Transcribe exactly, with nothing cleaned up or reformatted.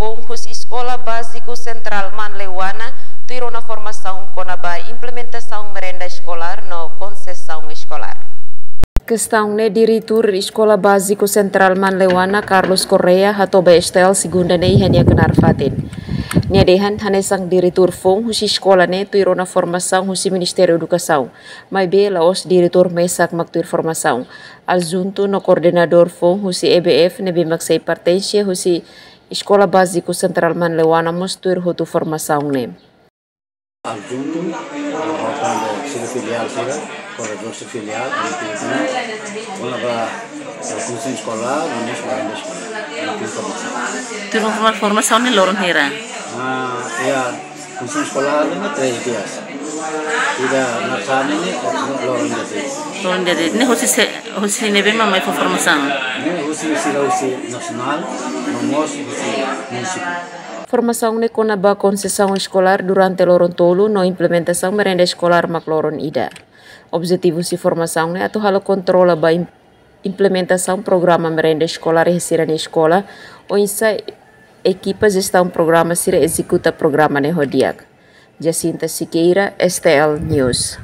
foun husi Eskola Báziku Sentrál Manleuana tuir ona formasaun kona-ba implementasaun merenda eskolár no konsesaun eskolár. Kestaun ne'e Diretór Eskola Báziku Sentrál Manleuana, Carlos Correia, hato'o ba S T L Segunda ne'e iha nia knaar fatin. Nia dehan hanesan diretór foun husi eskola ne'e tuir ona formasaun husi Ministériu Edukasaun, maibé la'ós diretór mesak mak tuir formasaun. Adjuntu no koordenadór foun husi E B F ne'ebé mak sei pertense husi Eskola Báziku Sentrál Manleuana mós tuir hotu formasaun ne'e. Adjuntu, hotando sira filiál sira, koordenadór sira filiál, M P P, kona-ba, eh, konsesaun eskolár, no mós merenda eskolár, M P formasaun. Tuir forma-, formasaun ne'e loron hira? Ah, ya, konsesaun eskolár ne'e três dias. Ida nasaun ne'e, loron dia de'it. Loron dia de'it. Ne'e husi sé, husi ne'ebé mak mai fó formasaun? Ne'e husi, sira husi nasionál, no mós husi munisípiu. Formasaun ne'e kona-ba konsesaun eskolár durante loron tolu no implementasaun merenda eskolár mak loron ida. Objetivu husi formasaun ne'e atu halo kontrola ba im-, implementasaun programa merenda eskolár iha sira-nia eskola, oinsá ekipa jestaun programa sira ezekuta programa ne'e ho di'ak. Jacinta Siqueira, S T L News.